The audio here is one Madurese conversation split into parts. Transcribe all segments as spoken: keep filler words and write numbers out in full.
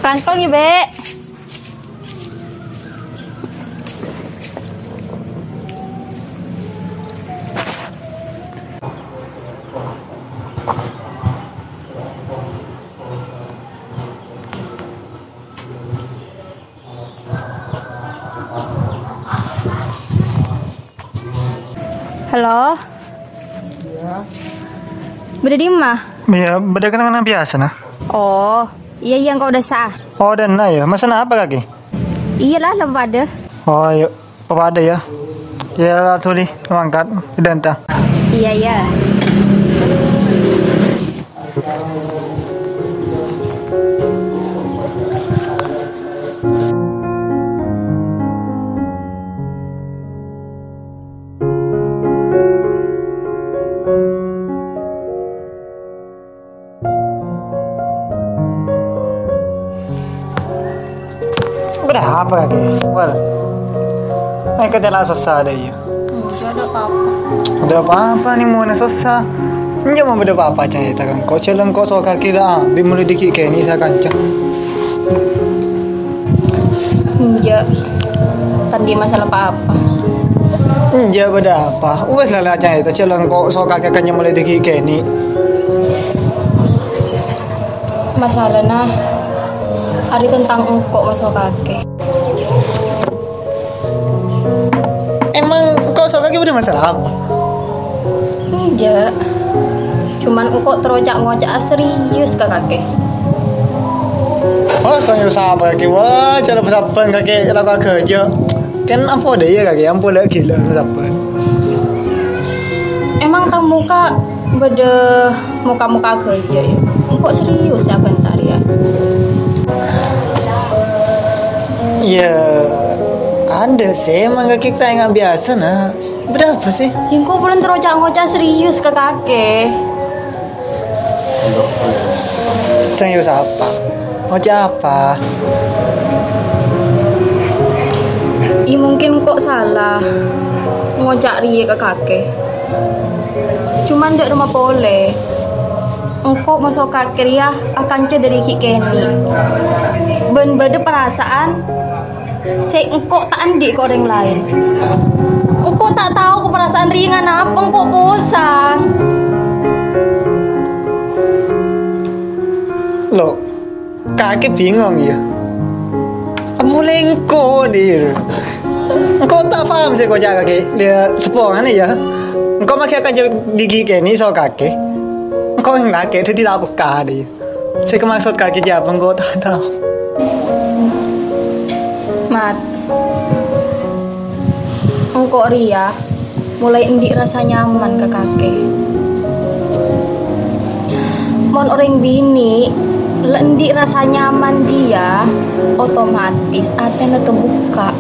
Kangkong ya, Bek. Halo? Bâdâ dimma? Iyâ, bâdâ kennengngan biyasana. Oh, iyâ, iyâ, engko' dâ' sa'a. Oh, dâ' enna' yâ. Mesen apa kakè? Iyâ la, la papadâ. Oh, iyâ. Papadâ yâ. Iyâ la, dhuli, mangkat. Dântâ. Iyâ, iyâ. Bâdâ apa kakè? Wal. Mèkkè tella' sossa dâ' iyâ. Enjâ', bâdâ apa-apa. Bâdâ apa-apa nè, mon sossa. Enjâ' mon bâdâ apa-apa, carèta ka engko'. Jhâ' la engko' so' kakè la, bi' molè dâgghi' kènè' sakanca. Enjâ'. Ta' andi' masalah pa-apa. Enjâ' bâdâ apa. Wes la, la, carèta, jhâ' la engko' so' kakè kan molè dâgghi' kènè'. Masalana arèya tentang engko' maso' kakè. Emang engko' so' kakè bâdâ masalah apa? Enjâ'. Cuman engko' terro ca'-ngoca'a serius ka kakè. Oh, serius apa kakè? Wah, jhâ' la sabbhân kakè la ka ghâjâ. Kan ampo dâ' iyâ kakè, ampo la ghilâ sabbhân. Emang tang moka bâdâ moka-moka ghâjâ yâ? Engko' serius yâ bânta rèya. Iyâ, adâ' sè emang kakè ta' enga' biyasana. Bâdâ apa sè? Yâ, engko' polana terro ca'-ngoca' serius ka kakè. Serius apa? Ngoca' apa? Yâ, mungkin engko' sala ngoca' rèya ka kakè. Cuman dâ' remma polè, engko' maso' kakè rèya akanca dâri ghi' kènè'. Bân bâdâ parasaan sè engko' ta' andi' ka orèng laèn. Engko' ta' tao ka parasaan rèya nganapa, engko' posang. Lo, kakè bingong, yâ? Molè engko', Dir. Engko' ta' paham sè èkoca' kakè, yâ, seppona, yâ. Engko' makè akanca dâri ghi' kènè' so' kakè. Engko' sè lakè, dâddhi ta' peka, Dir. Sè èkamaksod kakè jâ' apa engko' ta' tao. Mat, engko' rèya molaè andi' rasa nyaman ka kakè. Mon orèng binè' la andi' rasa nyaman jiyâ, otomatis atèna kabukka'.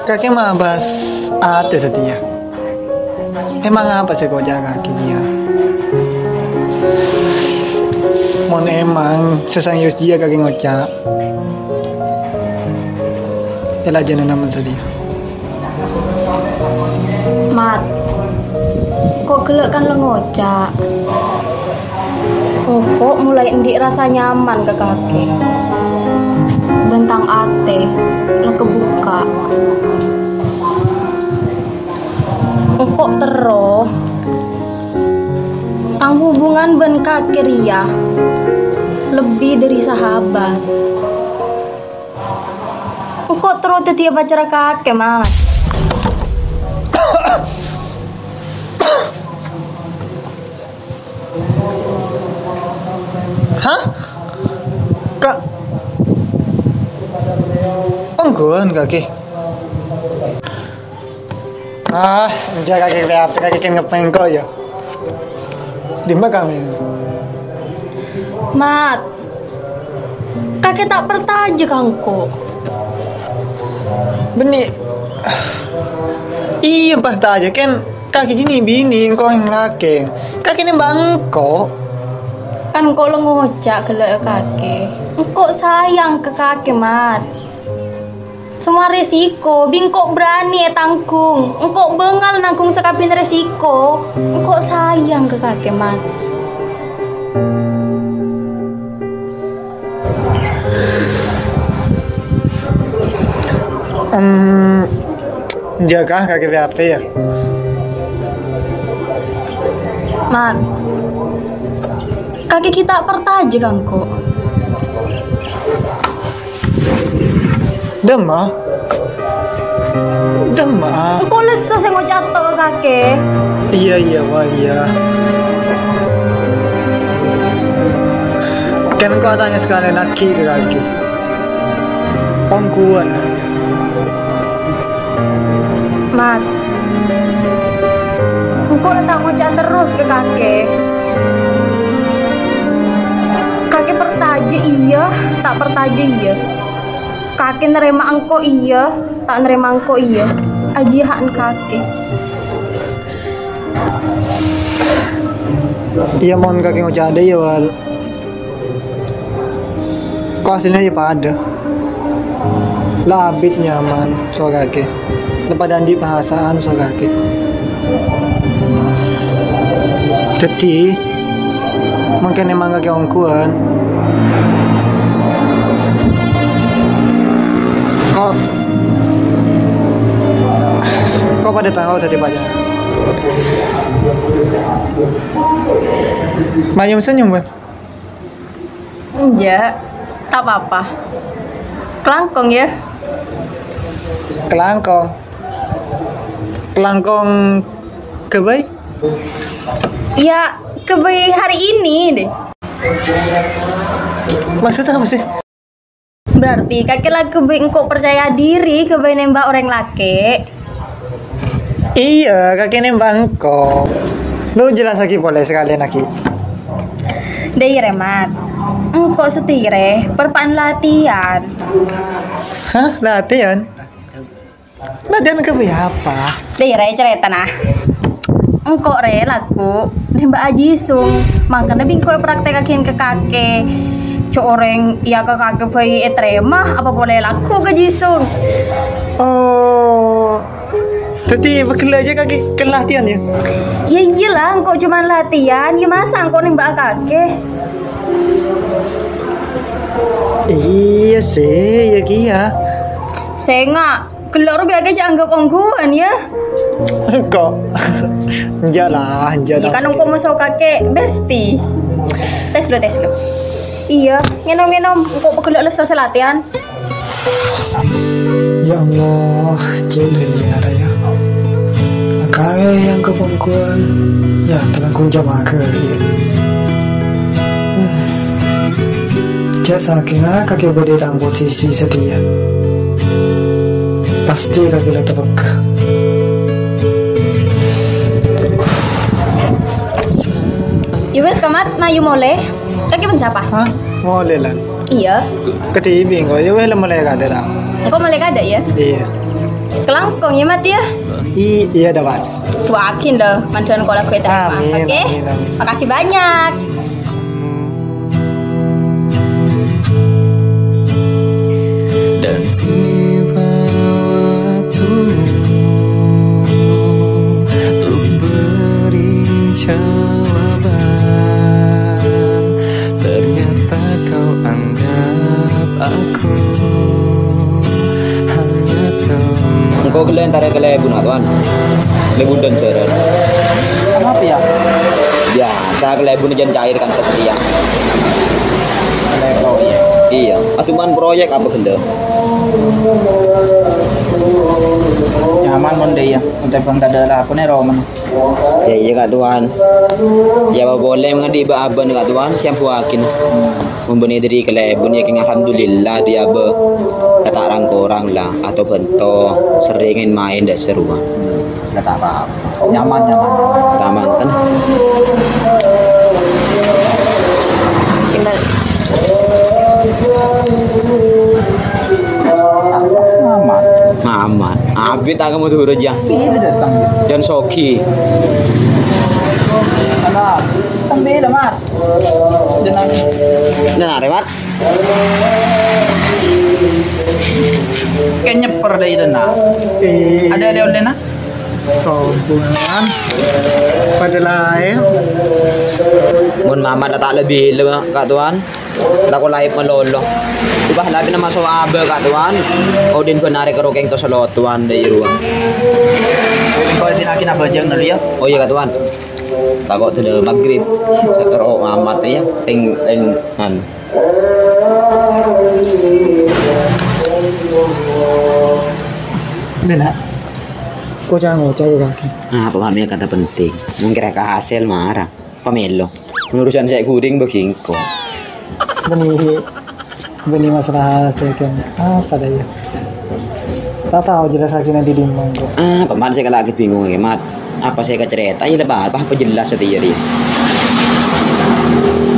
Kakè mabâs atè satèya. Emang apa sè èkoca' kakè jiyâ? Mon emang sè serius jiyâ kakè ngoca', èlajâna mon satèya. Mat, engko' ghellâ' kan la ngoca'. Engko' molaè andi' rasa nyaman ka kakè. Bân tang atè la kabukka'. Engko' terro tang hubungan bân kakè rèya lebbi dâri sahabat. Engko' terro dâddhiyâ pacarra kakè, Mat. Hah? Ka-, ongghuwân, kakè? Ah, enjâ' kakè, kakè kan ngepeng engko', yâ. Dimma kakè? Mat, Kakè ta' parcajâ ka engko'. Bânnè. Iyâ, parcajâ, kèng kakè jâ' binè, engko' sè lakè. Kakè nèmbâ engko'. Kan engko' la ngoca' ghellâ' ka kakè. Engko' sayang ka kakè, Mat. Samowa resiko, bi' engko' berani ètanggung. Engko' bângal nanggung sakabin resiko. Engko' sayang ka kakè, Mat. Em, jâgâ kakè P H P yâ. Mat, kakè ghi' ta' parcajâ ka engko'. Dâmma? Dâmma? Engko' lesso sè ngoca' to ka kakè. Iyâ, iyâ, wah, iyâ. Kan engko' atanya sakalèyan aghi' ka kakè. Ongghuwân. Mat. Engko' la ta' ngoca' terros ka kakè. Kakè parcajâ iyâ, ta' parcajâ iyâ. Kakè narèma engko' iyâ, ta' narèma engko' iyâ. Ajiyâ ha'na kakè. Iyâ, mon kakè ngoca' dâ' iyâ, Wal. Ko' asalla iyâ padâ. La abit nyaman so kakè. La padâ andi' parasaan so kakè. Dhâddhi, mangkèn èmang kakè ongghuwân. Ko', ko' padâ tao dhâddhi pacar. Manyom-senyom, Bân. Enjâ', ta' pa-apa. Kalangkong, yâ. Kalangkong. Kalangkong ghâbây? Yâ, ghâbây hari ini, deh. Maksudnya apa sih? Berarti kakè la ghâbây engko' parcajâ dhiri ghâbây nèmbâ orèng lakè'. Iyâ, kakè nèmbâ engko'. Lu jelassaghi polè sakalèyan aghi'. Dâ' iyâ rè, Mat. Engko' satèya rè, parpa'na latèyan. Hah? Latèyan? Latèyan ghâbây apa? Dâ' iyâ rè, carètana. Engko' rè, lagghu' nèmbâ'â Jisung. Mangkana bi' engko' èpraktèkaghi ka kakè. Jhâ' orèng iyâ ka kakè bhâi ètarèma, apa polè lagghu' ka Jisung. Oh, dhâddhi pegghellâ' jâ kakè kèng latèyan, yâ? Yâ, iyâ la, engko' coma latèyan, yâ masa' engko' nèmbâ'â kakè? Iyâ sè, iyâ kèya. Sènga', ghellâ' rowa bi' kakè jhâ' anggep ongghuwân, yâ? Engko'. Enjâ' la, enjâ' Iyâ, la. Kan engko' maso' kakè, besti. Tes lu, tes lu. Iyâ, ngènom-ngènom, engko' pegghellâ' lesso sè latèyan. Ya Allah, cè' lèlèna rèya. Engkaè yang kapongkowan, ya, tenang kunca mager, ya. Hmm. Cè' sakènga kakè bâdâ è tang posisi satèya. Pastè kakè la tepegghâ. Ya wes, Kamat, mayu molè. Kakè bân sapa? Hah? Molè, Lan? Iyâ. Kadhibi' engko', ya wes, la molè kadâ', ta? Engko' molè kadâ', ya? Iyâ. Kalangkong, ya, Mat, ya? I-, iyâ, dâ', Mas. Du'aaghin, lho, mandhâr engko' la ghâbây tarèma. Amin, oke? Amin, amin. Makasih banyak. Dan tiba waktumu untuk beri jawaban. Ternyata kau anggap aku hanya teman. Engko' ghellâ' entara kalèbun, Tuan. Kalèbun dan jaran. Kenapa ya? Biasa kalèbun jân cair kan kesetiaan. Kalèbun, ya. Iyâ, aduh man proyek apa ghellâ'? Nyaman mon dâ' iyâ, untuk bang tadâ' lakona roman. Ya iyâ, Kak Tuan. Ya, apa polè mangkana dhi' bâ-abâ, Kak Tuan, sè ambuwâghin. Mon bânnè dâri kalèbun, ya, kèng alhamdulillah, dhi' abâ ta' rang-korang, la, atau bhânto, serrèng maèn dâ' sarowah. La ta' apa-apa. Nyaman, nyaman. Ta' mangkèn. Tinggal. Aman. Aman. Abit tak kamu turun ya. Ini datang. Jan Sogi. Ana, tembe dah, Mat. Jenang. Nah, lewat. Kèng nyèpèr dâri dâna. Eh. Ada oleh-olehna? Sombongan. Padahal aè. Mon Mamat la ta' lebbi le, Ka' Towan. La ko laèp malolo. Coba la pina maso' abâ, Ka' Towan. Odin bân arè karo kèng to solo Towan dâri rowa. Engko' dinaghi nabajang dulu ya. Oh iya, Ka' Towan. Tako' dâlâ magrib. Terro Mamat ya. Teng, teng, an. Ini, Nak. Kok jangan ngoceh kaki. Ah, apa mami kata penting? Mungkin ka hasil marah. Pamelo. Urusan saya kuding begingko. Bânnè, bânnè masalah saya kan. Apa dah ya? Tak tahu jelas lagi nanti di mana kok. Ah, paman saya kalau lagi bingung ya, Mat. Apa saya kecerita? Ya, lebar, apa jelas saya tadi?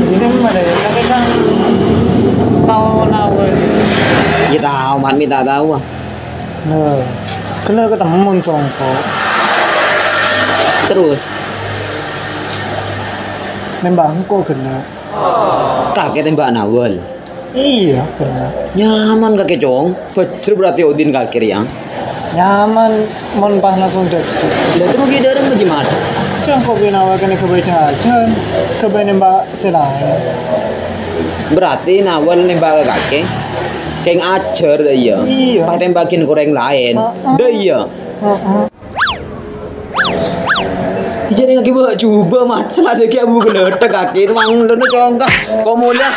Jadi kan mana ya? Tapi kan tahu nawa. Ya tahu, Mat, minta tahu ah. Nah, kena ketemu songko. Terus? Nembak engko kena. Kakè tembak Nawal. Iya, kena. Nyaman kakè, Cong. Bajjrâ berarti Odin kakè rèya. Nyaman mon pas langsung deket. Lah terus kita ada jimat. Cong kok binawa kena kebaca aja. Coba nembak selain. Berarti Nawal nembak ka kakè. Kèng ajhâr dâ iyâ. Iya. Pas tembakin korèng laèn. Heeh. Dâ iyâ. Heeh. Ijâ neng aki bâ' jubâ, Mat. Sala dâggi' abu geletek aki. Itu mang lene congka. Kok mulai?